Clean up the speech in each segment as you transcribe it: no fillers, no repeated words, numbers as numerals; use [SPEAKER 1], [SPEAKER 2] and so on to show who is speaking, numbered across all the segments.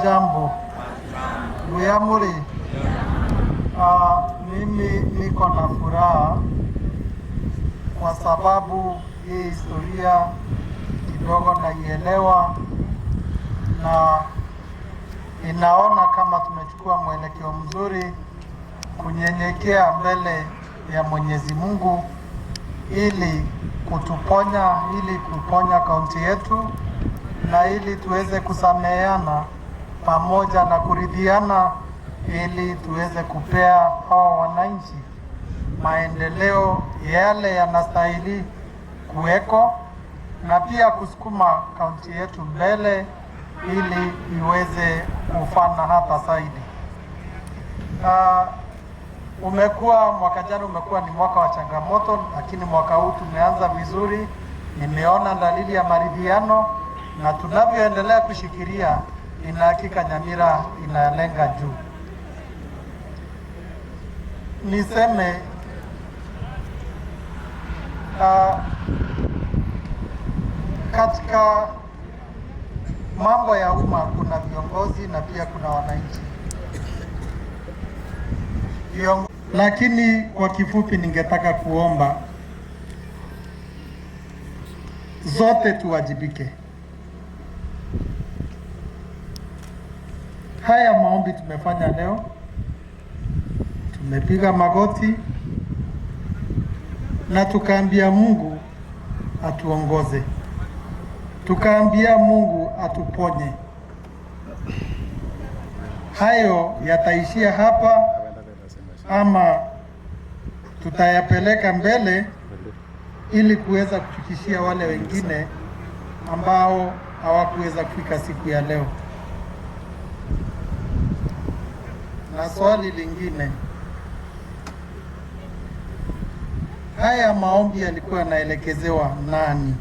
[SPEAKER 1] Hamjambo. Muyamuri. Mimi niko na furaha kwa sababu hii historia kidogo naielewa na inaona kama tumechukua mwelekeo mzuri kunyenyekea mbele ya Mwenyezi Mungu ili kutuponya, ili kuponya kaunti yetu na ili tuweze kusameheana pamoja na kuridhiana ili tuweze kupea hawa wananchi maendeleo yale yanastahili kuweko na pia kusukuma kaunti yetu mbele ili iweze kufana hata zaidi. Umekuwa mwaka jana umekuwa ni mwaka wa changamoto, lakini mwaka huu tumeanza vizuri. Nimeona dalili ya maridhiano na tunavyoendelea kushikilia, ina hakika Nyamira inalenga juu. Niseme katika mambo ya umma kuna viongozi na pia kuna wananchi. Lakini kwa kifupi ningetaka kuomba zote tuwajibike. Haya maombi tumefanya leo, tumepiga magoti na tukaambia Mungu atuongoze, tukaambia Mungu atuponye. Hayo yataishia hapa ama tutayapeleka mbele ili kuweza kufikishia wale wengine ambao hawakuweza kufika siku ya leo. Na swali lingine, haya maombi yalikuwa yanaelekezewa nani?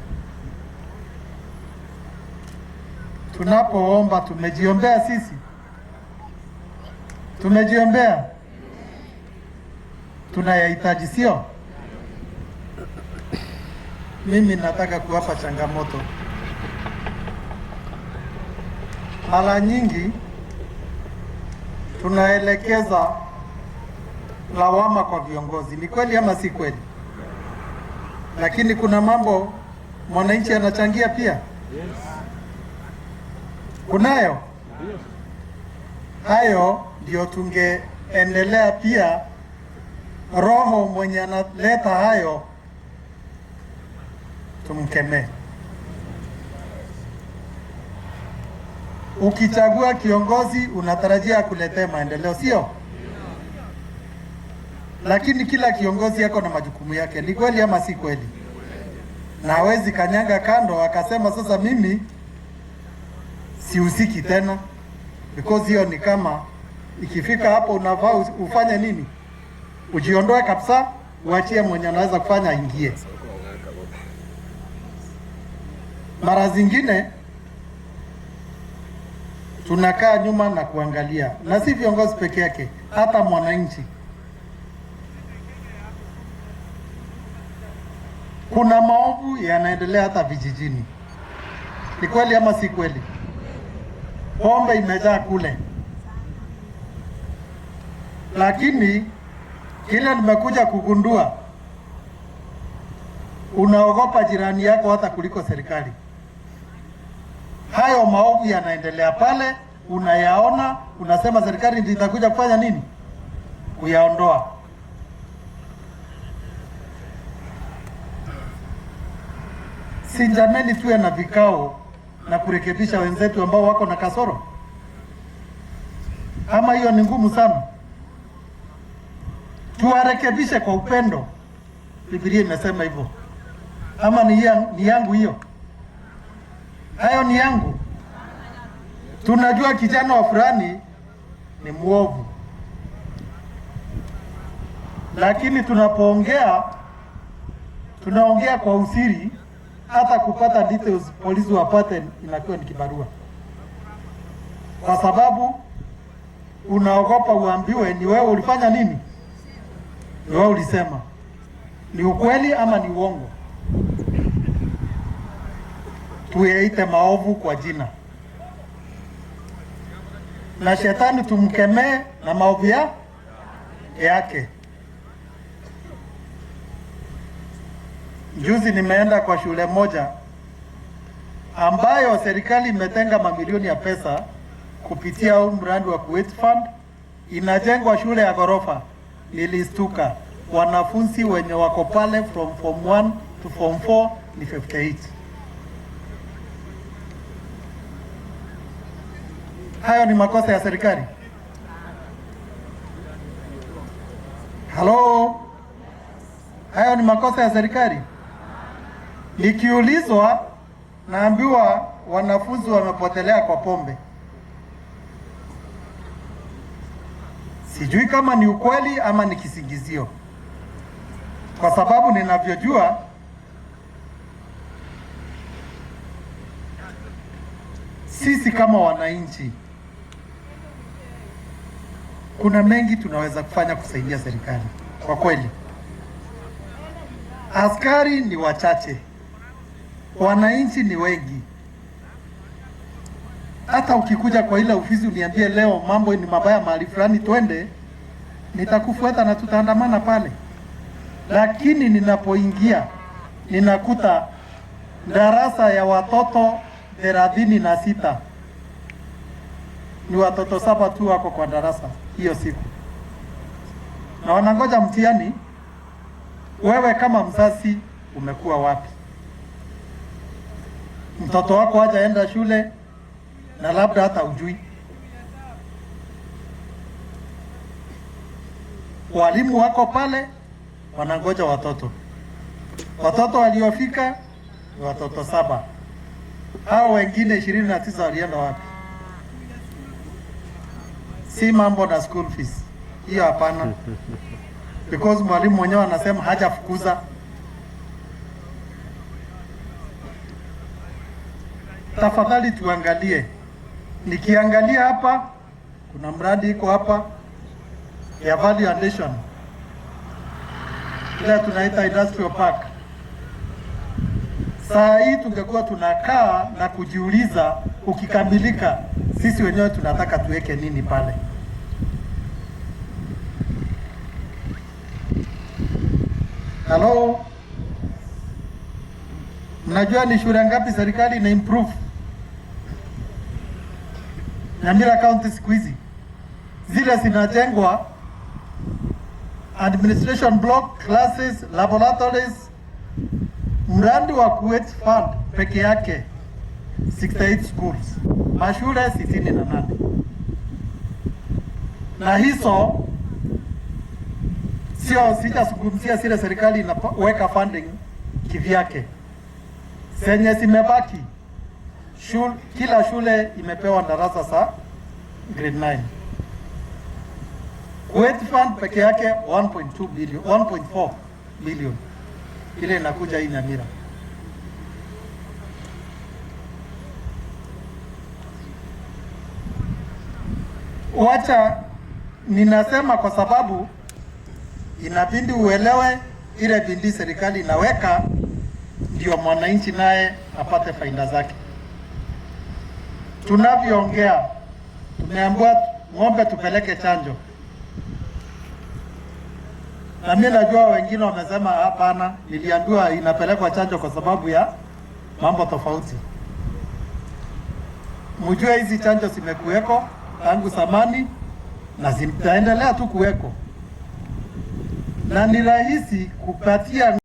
[SPEAKER 1] Tunapoomba tumejiombea sisi? Tumejiombea? Tunayahitaji, sio? Mimi nataka kuwapa changamoto. Mara nyingi tunaelekeza lawama kwa viongozi, ni kweli ama si kweli? Lakini kuna mambo mwananchi anachangia pia. Kunayo hayo, ndio tungeendelea pia. Roho mwenye analeta hayo tumkemee. Ukichagua kiongozi unatarajia akuletee maendeleo, sio? Lakini kila kiongozi ako na majukumu yake, ni kweli ama si kweli? Na hawezi kanyanga kando akasema sasa mimi sihusiki tena, because hiyo ni kama ikifika hapo unafaa ufanye nini? Ujiondoe kabisa, uachie mwenye anaweza kufanya aingie. Mara zingine tunakaa nyuma na kuangalia, na si viongozi peke yake, hata mwananchi. Kuna maovu yanaendelea hata vijijini, ni kweli ama si kweli? Pombe imejaa kule, lakini kile nimekuja kugundua, unaogopa jirani yako hata kuliko serikali. Hayo maovu yanaendelea pale, unayaona, unasema serikali ndio itakuja kufanya nini? Kuyaondoa. Si jameni, tuwe na vikao na kurekebisha wenzetu ambao wako na kasoro, ama hiyo ni ngumu sana? Tuwarekebishe kwa upendo, Biblia imesema hivyo. Ama ni yangu hiyo? Hayo ni yangu. Tunajua kijana wa fulani ni mwovu, lakini tunapoongea tunaongea kwa usiri, hata kupata details polisi wapate inakuwa ni kibarua, kwa sababu unaogopa uambiwe ni wewe ulifanya nini, ni wewe ulisema. Ni ukweli ama ni uongo? Tuyaite maovu kwa jina. Na shetani tumkemee na maovu yake. Juzi nimeenda kwa shule moja ambayo serikali imetenga mamilioni ya pesa kupitia huu mradi wa Kuwait Fund, inajengwa shule ya ghorofa. Nilistuka, wanafunzi wenye wako pale from form 1 to form 4 ni 58. Hayo ni makosa ya serikali? Halo, hayo ni makosa ya serikali? Nikiulizwa naambiwa wanafunzi wamepotelea kwa pombe. Sijui kama ni ukweli ama ni kisingizio, kwa sababu ninavyojua sisi kama wananchi kuna mengi tunaweza kufanya kusaidia serikali. Kwa kweli, askari ni wachache, wananchi ni wengi. Hata ukikuja kwa ile ofisi uniambie leo mambo ni mabaya mahali fulani, twende, nitakufuata na tutaandamana pale. Lakini ninapoingia ninakuta darasa ya watoto 36 ni watoto 7 tu wako kwa darasa hiyo siku, na wanangoja mtihani. Wewe kama mzazi umekuwa wapi? Mtoto wako hajaenda shule na labda hata ujui. Walimu wako pale wanangoja watoto. Watoto waliofika ni watoto 7, hao wengine 29 walienda wapi? Si mambo na school fees hiyo, hapana. Because mwalimu mwenyewe anasema hajafukuza. Tafadhali tuangalie. Nikiangalia hapa kuna mradi iko hapa ya value addition, ile tunaita industrial park. Saa hii tungekuwa tunakaa na kujiuliza, ukikamilika sisi wenyewe tunataka tuweke nini pale? Hello? Mnajua ni shule ngapi serikali ina improve Nyamira County siku hizi? Zile zinajengwa administration block, classes, laboratories. Mradi wa Kuwait Fund peke yake 68 schools, mashule 68, na hizo sio, sijazungumzia zile serikali inaweka funding kivyake. Zenye zimebaki kila shule imepewa darasa za grade 9. Kuwait Fund peke yake 1.2 billion, 1.4 billion ile inakuja hii Nyamira. Wacha ninasema kwa sababu inabidi uelewe ile bidii serikali inaweka ndio mwananchi naye apate faida zake. Tunavyoongea tumeambiwa ng'ombe tupeleke chanjo, na mimi najua wengine wamesema hapana, niliambiwa inapelekwa chanjo kwa sababu ya mambo tofauti. Mjue hizi chanjo zimekuweko tangu zamani na zitaendelea tu kuweko, na ni rahisi kupatia